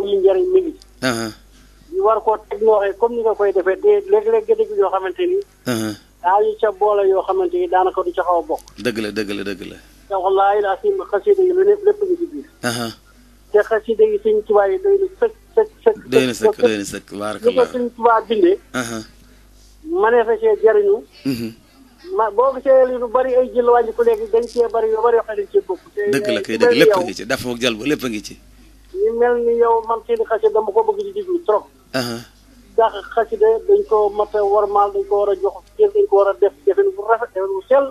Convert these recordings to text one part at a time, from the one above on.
luy njëriñ mi ngi ñu war koo teg noo waxee comme ni nga koy defee te léeg-léeg nga dégg yoo xamante ni daañu ca boole yoo xamante ni daanaka du ca xaw a bokk dëgg la dëgg la dëgg la te wallaahi laa si xasida yi lu lépp ngi ci biir te xasida yi Sëñ Tuubaa yi doy na sëkk doy na sëkk doy na sëkk li ko barakallah Sëñ Tuubaa bindee mënee fa see jëriñu boo gisee li lu bari ay jël wàññi ko léegi dañ cee bari yu bari yoo xam ne dañ cee bokk te dëgg la kay dëgg lépp a ngi ci dafa ak jàll ba lépp a ngi ci ñu mel ni yow man seen xasida dama ko bëgg di déglu trop ndax xasida dañ ko mat a warmaal dañ ko war a jox jël dañ ko war a def defin bu rafet defin bu sell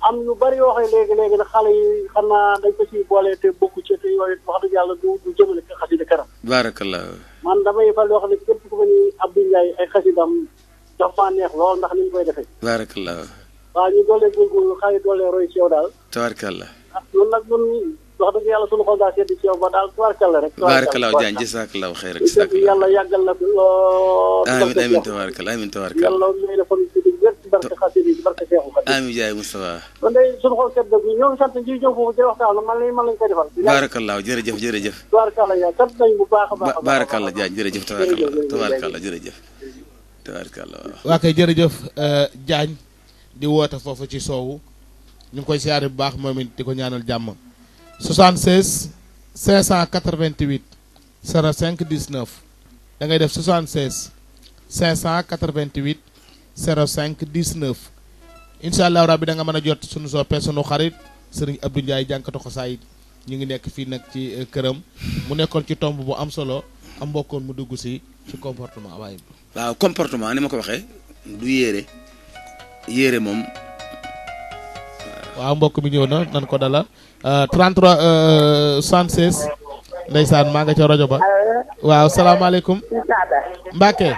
am yu bari yoo xam ne léegi nag xale yi xam naa dañ ko ciy boole te bokku ci te yooyu wax dëgg yàlla du jëmale ko xasida kanam barakallah man damay fal yoo xam ne képp ku ma ni Abdou Ndiaye ay xasidam dafa maa neex lool ndax ni ñu koy defee barakallah waaw ñu doolee góorgóorlu xale yi doolee roy ci yow daal tabarkallah ñun nag ñun wax dëgg yàlla sunu xol daa sedd ci yow ba daal tubaarkalla rek barakallah jaan jazakallahu xayran yàlla yàggal la lool amiin amiin tabarkallah amiin tabarkallah yàlla may la fan ci wér ci barke xasida yi barke Seexu Xaadim amiin jaay Moustapha kon day sunu xol sedd bi ñoo ngi sant ji ñëw foofu ci waxtaan man lañ koy defal barakallah jërëjëf jërëjëf tubaarkalla yaa sant nañ bu baax a baax barakallah jaan jërëjëf tabarkallah jërëjëf tabarkallah waa kay jërëjëf Diagne di woote foofu ci soowu ñu ngi koy siyaare bu baax moom it di ko ñaanal jàmm 76 588 05 19 da ngay def 76 588 05 19 incha allah rabbi da nga mën a jot sunu soppee sunu xarit sëriñ Abdou Ndiaye jànkatu xasaayid ñu ngi nekk fii nag ci këram mu nekkoon ci tomb bu am solo am mbokkoon mu dugg si ci comportement waaye waaw comportement ni ma ko waxee du yére moom waaw mbokk mi ñëw na nan ko dalal 33 76 ndeysaan maa nga ca rajo ba waaw salaamaaleykum Mbacke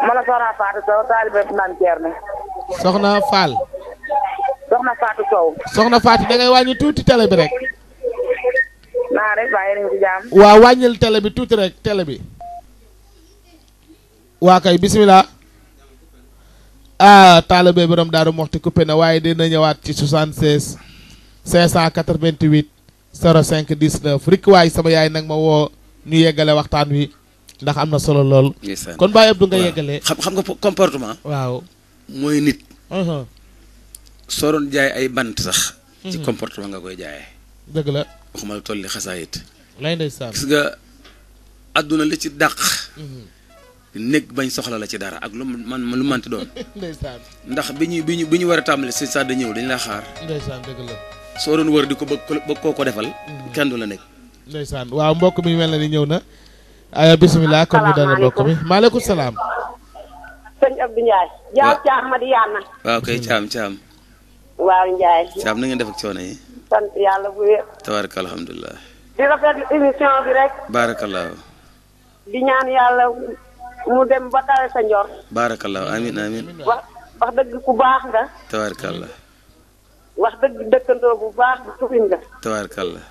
mala soxna Fatou Sow taalibe Maam Thierno soxna Fall soxna Fatou Sow soxna Fatou da ngay wàññi tuuti télé bi rek naa rek bàyyi nañ ci jàmm waaw wàññil télé bi tuuti rek télé bi waa kay bismillah taalibe borom Daaru Moxti coupé na waaye dina ñëwaat ci 76 588 05 19 rik waay sama yaay nag ma woo ñu yeggale waxtaan wi ndax am na solo lool kon Baye Abdou nga yeggale xam nga comportement waaw mooy nit soo doon jaay ay bant sax ci comportement nga koy jaayee dëgg la waxuma la toll li xasaayit lay ndeysaan gis nga adduna li ci dàq nekk bañ soxla la ci dara ak lu manti doon ndeysaan ndax bi ñu war a tàmbali si sa da ñëw dañ la xaar ndeysaan dëgg la soo doon wër di ko bëgg koo ko defal kenn du la nekk ndeysaan waaw mbokk mi mel na ni ñëw na aya bismillah kon ñu dana mbokk mi maaleykum salaam sëñ Abdou Ndiaye jaaw caam ma di yaana waaw kay caam waaw Ndiaye caam na ngeen def ak coono yi sant yàlla bu wér tabaraka alhamdulilah di rafetlu émission bi rek barakallahu di ñaan yàlla mu dem ba kawe sa njor barakallahu amin amin wax dëgg ku baax nga tabarakallah wax dëgg dëkkandoo bu baax bu tufin nga tabarakallah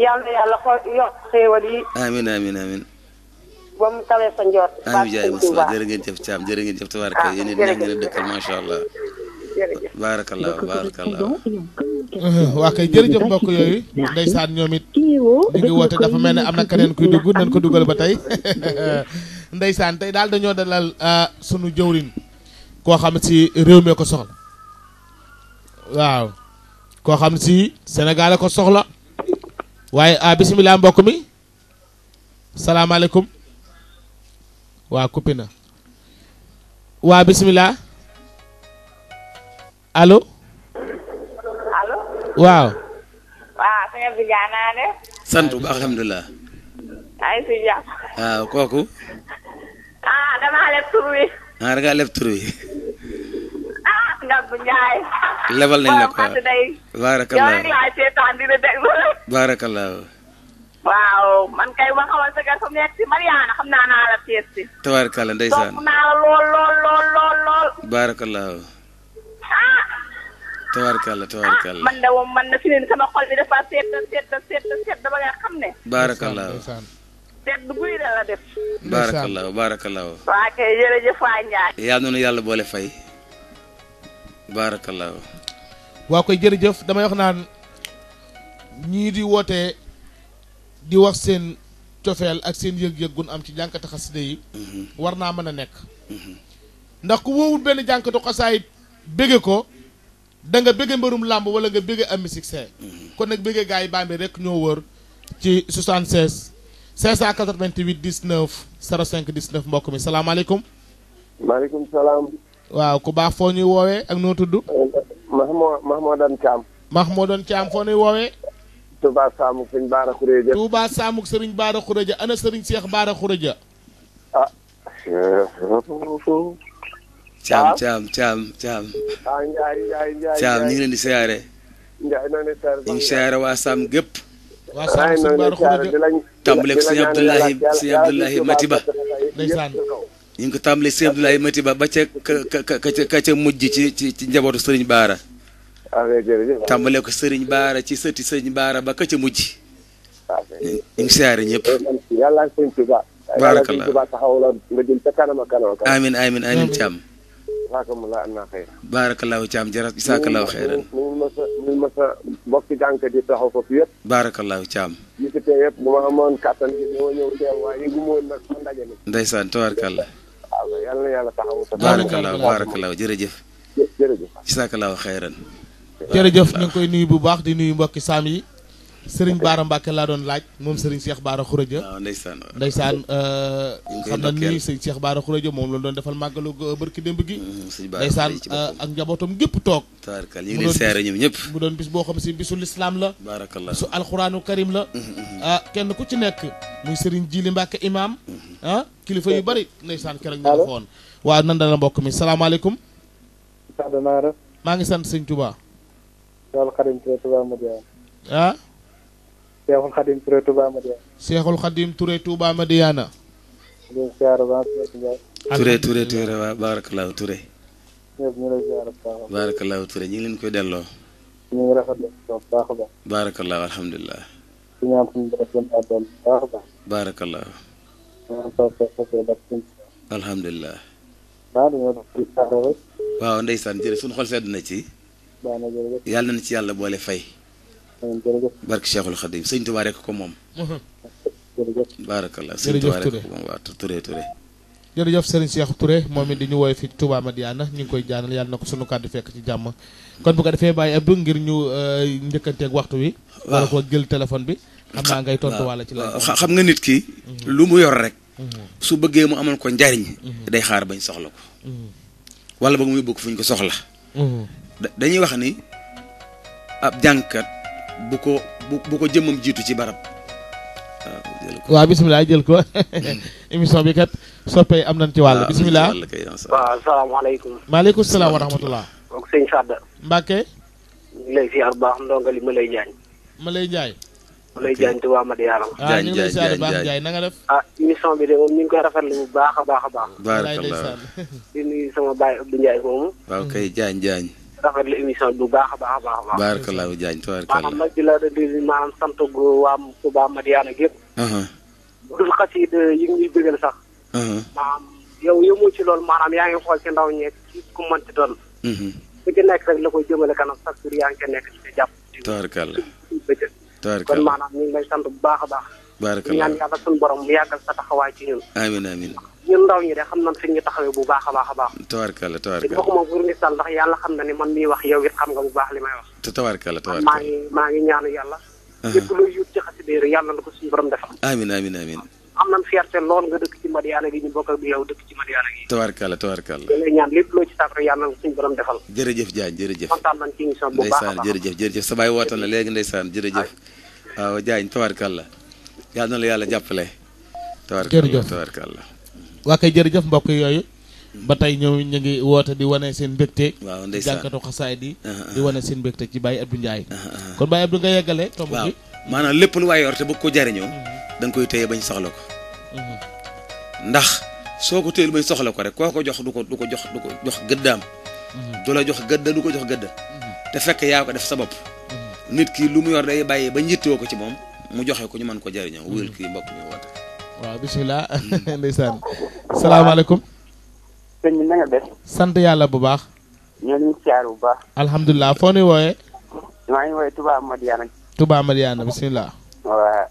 yàlla na yàlla yokk xéewal yi amin amin amin ba mu kawe sa njor amin jaay Moustapha jërë ngeen jëf caam jërë ngeen jëf tabaraka yéen it neex ngeen a dëkkal macha allah barakallah waa kay jërëjëf mbokk yooyu ndeysaan ñoom it ñu ngi woote dafa mel ne am na keneen kuy dugg nañ ko dugal ba tey ndeysaan tey daal dañoo dalal sunu jëwriñ koo xam si réew mi ko soxla waaw koo xam si Sénégal ko soxla waaye bisimilah mbokk mi salaamaaleykum waa coupé na waa bisimilah allo waaw sëñ Abdou Ndiaye naa def sant bu alhamdulilah ay si jàpp waaw kooku damaa leb tur wi da ngaa leb tur wi Abdou Ndiaye lebal nañ la ko barakallah yow rek laa seetaan di la déglu barakallah waaw man kay ma xamal sa fu nekk si Mariana xam naa la seet si tabarakallah ndeysaan topp naa la lool barakallah tabarkalla man de moom man na fi ne sama xol bi dafa seet dama nga xam ne barakallah seet bu guy la def barakallah waa kay jërëjëf waay Ndiaye yaa noonu yàlla boole fay barakallah waa koy jërëjëf damay wax naan ñii di woote di wax seen cofeel ak seen yëg-yëg gun am ci jànkatu xasida yi war naa mën a nekk ndax ku woowul benn jànkatu xasaayit bëgge ko da nga bëgge mbërum làmb wala nga bëgge am musique kon nag bëgge gars yi Bambey rek ñoo wër ci 76 588 19 05 19 mbokk mi salaamaaleykum. maaleykum salaam. waaw ku baax foo ñuy woowee ak noo tudd. Mahmoudan Thiam. Mahmoudan Thiam foo ñuy woowee. Touba Samuk Sëriñ Baara Khourédia. Touba Samuk Sëriñ Baara Khourédia ana Sëriñ Cheikh Baara Khourédia. ah. Thiam. ah Ndiaye. Thiam ñu ngi leen di siyaare. Ndiaye noonu la siyaare. ñu ngi siyaare waa Sam gépp. waa Samuk Sëriñ Baara Khourédia. tàmbale ko sëñ Abdoulahi Matiba. ndeysaan. ñu ngi ko tàmbale sëñ Abdoulahi Matiba ba ca ca mujj ci njabootu Sëriñ Baara. jërëjëf. tàmbale ko Sëriñ Baara ci sëti Sëriñ Baara ba ca mujj. ñu ngi siyaare ñëpp. yàlla sëñ Tuba. baarakallah Tuba taxaw la nga jëm ca kanam. amiin Thiam. barakallah am naa xëy. baarakallahu Thiam jërëjëf isaakallahu xeyran. mu ma sa mbokki jànk di taxaw foofu yëpp. baarakallahu Thiam. yi fi tee yëpp bu ma amoon kàttan gi dama ñëw teew waaye yëgu ma woon nag ma ndaje mi. ndeysaan tabaarakallah. waaw yàlla na yàlla taxaw. baarakallahu jërëjëf. jërëjëf. isaakallahu xeyran. jërëjëf ñu ngi koy nuyu bu baax di nuyu mbokki Sam yi Sëriñ Baara Mbacke laa doon laaj moom Sëriñ Cheikh Baara Khourédia. waaw ndeysaan. xam na ni Sëriñ Cheikh Baara Khourédia moom la doon defal màggalu barki démb gi. ndeysaan ak njabootam gépp toog. tabarkal ñu ngi leen seere ñoom ñëpp. mu doon bis boo xam si bisu lislaam la. baarakallah su alxuraanu karim la. kenn ku ci nekk muy Sëriñ Jili Mbacke imam kilifa yu bari ndeysaan keroog ñu defoon. waaw nan la mbokk mi salaamaaleykum. maa ngi sant Sëriñ Touba. Cheikhul Khadim Touré Touba Madiana. Cheikhul Khadim Touré Touba Madiana. Touré waaw baarakallahu Touré. ñëpp ñu lay ziar bu baax. baarakallahu Touré ñu ngi leen koy delloo. ñu ngi rafetlu bu baax a baax. baarakallahu alhamdulilah. di ñaan suñu borom gën a doon bu baax a baax. baarakallahu. alhamdulilah. waaw ndeysaan jërëjëf suñu xol sedd na ci. yàlla na ci yàlla boole fay. barke Cheikhul Khadim sëñ Touba rek ko moom. baarakallah sëñ Touba rek ko moom waa Touré. jërëjëf Serigne Cheikh Touré moom it di ñu woowee fi Touba Madiana ñu ngi koy jaanal yàlla na ko sunu kàddu fekk ci jàmm kon bu ko defee bàyyi Abdou ngir ñu njëkkanteeg waxtu wi. wala ko jël téléphone bi. xam naa ngay tontu wala ci la. xam nga nit ki. lu mu yor rek. su bëggee mu amal ko njariñ. day xaar bañ soxla ko. wala boog muy bëgg fu ñu ko soxla. dañuy wax ni ab jànkat. bu ko jëmmam jiitu ci barab. waaw bisimilah jël ko émission bi kat soppee am nañ ci wàll bisimilah. waaw asalaamaaleykum. maaleykum salaam wa rahmatullah. kooku sëñ Sadda. Mbacke. ñu ngi lay ziar bu baax ndongali ma lay jaañ. ma lay jaay. ma lay jaañ te waa Madiana. ñu ngi lay ziar baax jaay na nga def. émission bi de moom ñu ngi koy rafetlu bu baax a baax a baax. baarakallah. di nuyu sama baay Abdou Ndiaye moomu. waaw kay jaañ. rafetlu émission bi bu baax a baax a baax. baarakallah jaañ tabaarakallah. maanaam nag di la di maanaam sant gu waa Touba Madiana gépp. dul xasiid yi ngi ñuy bëggal sax. maanaam yow yëmoo ci loolu maanaam yaa ngi xool ci ndaw ñeeg ci ku mënti doon. ku ci nekk rek la koy jëmale kanam sax sur yaa ngi ca nekk ci jàpp. tabaarakallah. kon maanaam ñu ngi lay sant bu baax a baax. baarakallah ñaan yàlla suñu borom mu yàggal sa taxawaay ci ñun. amiin. ñun ndaw ñi de xam nañ fi ñu taxawee bu baax a baax a baax. tabaarakallah. di waxuma pour ngi sal ndax yàlla xam na ne man miy wax yow it xam nga bu baax li may wax. tabaarakallah. maa ngi ñaanu yàlla. lépp luy yut ci xasida yàlla na ko suñu borom defal. amiin. am nañ fierté lool nga dëkk ci Madiana gi ñu bokk ak yow dëkk ci Madiana gi. tabaarakallah. da lay ñaan lépp loo ci sàkk rek yàlla na ko suñu borom defal. jërëjëf Diagne jërëjëf. kontaan nañ ci émission bu baax a baax jërëjëf sa baay wootal na léegi ndeysaan jërëjëf. waaw Diagne tabaarakallah. yàlla na la yàlla jàppale. tabaarakallah. waa kay jërëjëf mbokk yooyu. ba tey ñoom ñu ngi woote di wane seen mbégte. waaw ndeysaan jànkatu xasaay di wane seen mbégte ci Baye Abdou Ndiaye. kon Baye Abdou nga yeggale tomb bi. maanaam lépp lu waay yor te bëgg ko jariñoo da nga koy téye bañ soxla ko. ndax soo ko téyel bañ soxla ko rek koo ko jox du ko jox gëddaam. du la jox gëdda du ko jox gëdda. te fekk yaa ko def sa bopp. nit ki lu mu yor day bàyyi ba njittoo ko ci moom mu joxe ko ñu mën ko jariñoo wuyul kii mbokk mi woote. waaw bisimilah ndeysaan salaamaaleykum. sëñ bi na nga def. sant yàlla bu baax. ñoo ngi siyaar bu baax. alhamdulilah foo nuy wooyee. maa ngi woowee Touba Madiana. Touba Madiana bisimilah. waaw